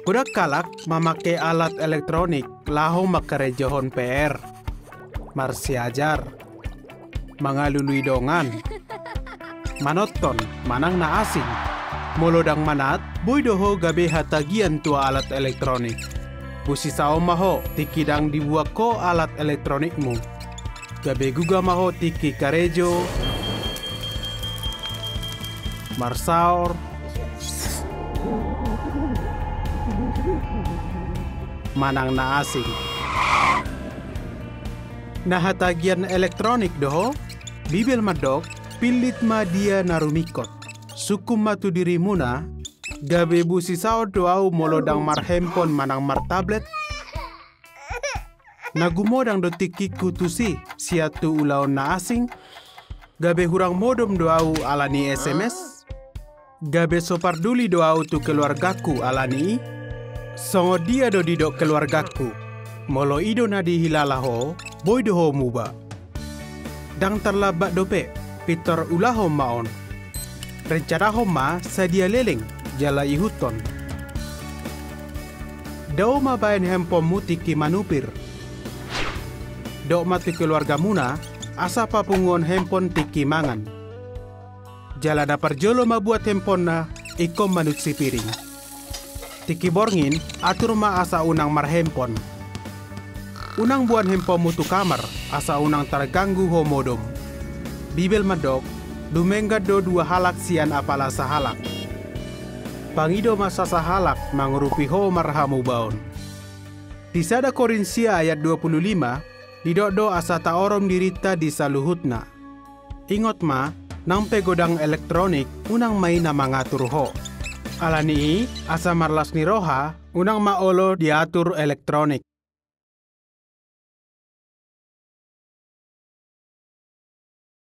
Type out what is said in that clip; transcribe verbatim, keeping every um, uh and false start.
Godang halak mamangke alat elektronik laho mangkarejahon P R, marsiajar, mangalului dongan, manonton, manang na asing. Molo ndang manat, boi do ho gabe hatagian tu alat elektronik. Busisaon ma ho tingki ndang dibuat ho alat elektronikmu. Gabe guga ma ho tingki karejo, marsaor, manang na asing. Na hatagian elektronik do ho? Bibel mandok, pillit ma dia na rumingkot. Sungkun ma tu dirimuna, gabe busisaon do ahu molo ndang marhandphone manang martablet? Na gumodang do tingkingku tusi sian tu ulaon na asing? Gabe hurang modom do ahu ala ni S M S? Gabe so parduli do ahu tu keluargangku ala ni i? Songon dia do didok keluargangku? Molo i do na dihilala ho, boi do ho muba. Ndang tarlambat dope, pintor ulahon ma on. Rencanahon ma sadia leleng jala ihuthon. Dao ma baen handphonemu tingki manupir. Dok ma tu keluargamuna asa papunguhon handphone tingki mangan. Jala na parjolo mambuat handphonena ingkon manunsi piring. Tingki borngin atur ma asa unang marhandphone. Unang boan handphonemu tu kamar asa unang targanggu ho modom. Bibel mandok, dumenggan do dua halak sian apala sahalak. Pangido ma sasahalak mangurupi ho marhamubaon. Di sada Korintia ayat dua pulu lima, didok do asa taorom dirinta di saluhutna. Ingot ma, nang pe godang elektronik, unang ma i na mangatur ho. Ala ni i, asa marlas ni roha, unang ma olo diatur elektronik.